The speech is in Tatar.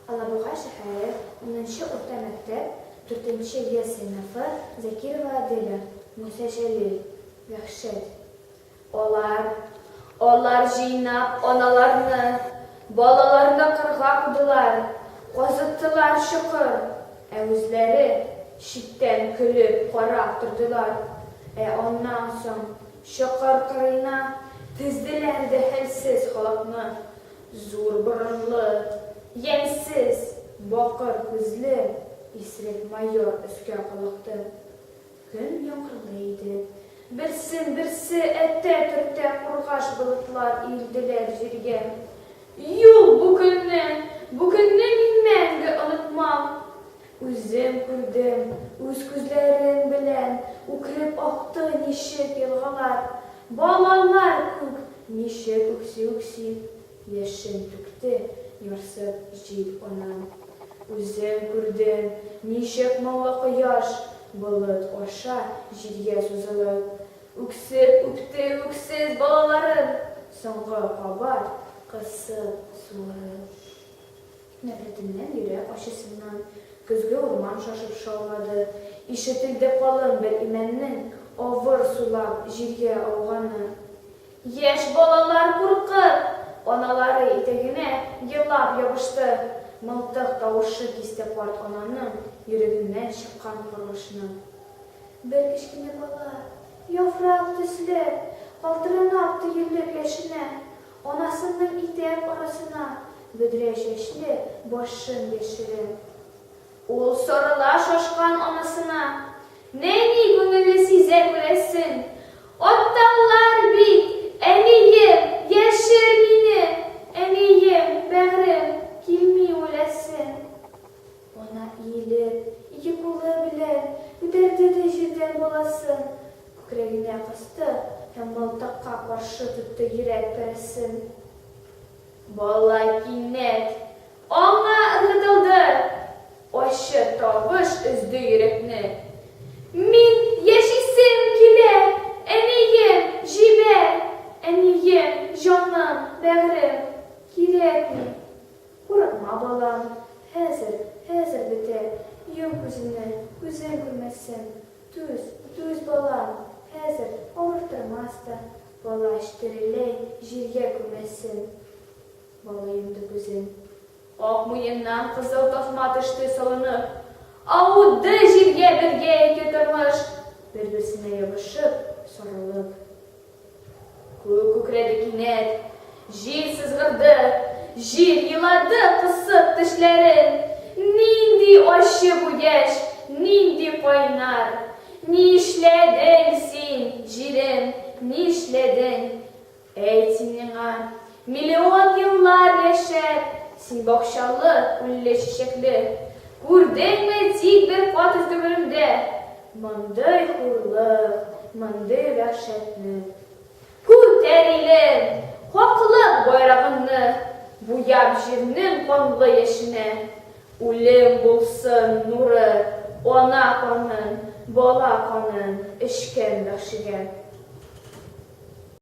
Алабуга шәһәре, унынчы урта мәктәп, дүртенче Е сыйныфы, Закирова Аделя, Муса Җәлил, Вәхшәт. Алар, алар җыйнап аналарны, балаларны кырга кудылар, казыттылар чокыр, ә үзләре читтән көлеп карап тордылар. Ә аннан соң чокыр кырыена тезделәр дә хәлсез халыкны, зур борынлы, ямьсез, бакыр күзле исерек майор өскә калыкты. Көн яңгырлы иде. Берсен-берсе этә-төртә кургаш болытлар өелделәр җиргә. Юк, бу көнне, бу көнне мин мәңге онытмам. Үзем күрдем, үз күзләрем белән үкереп акты ничек елгалар, балалар күк ничек үкси-үкси Яшен түкте ярсып җил анам. Үзем күрдем, ничек моңлы кояш Болыт аша җиргә сузылып, Үксеп үпте үксез балаларын, Соңгы кабат кысып суырып. Нәфрәтеннән, йөрәк ачысыннан Көзге урман шашып шаулады. Ишетелде калын бер имәннең Авыр сулап җиргә ауганы. Яшь балалар куркып, аналары итәгенә елап ябышты. Мылтык тавышы кисте карт ананың йөрәгеннән чыккан каргышны. Бер кечкенә бала, яфрак төсле, калтыранап төелеп яшенә, анасының итәк арасына бөдрә чәчле башын яшерә. Ул сарыла шашкан анасына. Нәни күңеле сизә күрәсең. Аталар бит, әнием, яшер мине, әнием, бәгърем, килми үләсем. Ана иелеп, ике кулы белән күтәрде дә җирдән баласын, күкрәгенә кысты һәм мылтыкка каршы тотты йөрәк парәсен. Бала кинәт аңа ыргытылды. Ачы тавыш өзде йөрәкне. Мин яшисем килә, әнием, җибәр! Әнием, җаным, бәгърем, кирәкми. Курыкма, балам, хәзер, хәзер бетә. Йом күзеңне, күзең күрмәсен. Түз, түз, балам, хәзер авырттырмас та. Палач тереләй җиргә күмәсен. Бала йомды күзен. Ак муеннан кызыл тасма төште салынып. Ауды җиргә бергә ике тормыш, бер-берсенә ябышып, сарылып. Күк күкрәде кинәт, җил сызгырды, җир елады кысып тешләрен. Нинди ачы бу яшь, нинди кайнар! Нишләдең син, җирем, нишләдең? Әйт син миңа, миллион еллар яшәп, син бакчалы, күлле, чәчәкле, күрдеңме тик бер кат үз гомереңдә мондый хурлык, мондый вәхшәтне? Күтәр, илем, хаклык байрагыңны, буяп җирнең канлы яшенә. Үлем булсын нуры, ана канын, бала канын эчкән вәхшигә.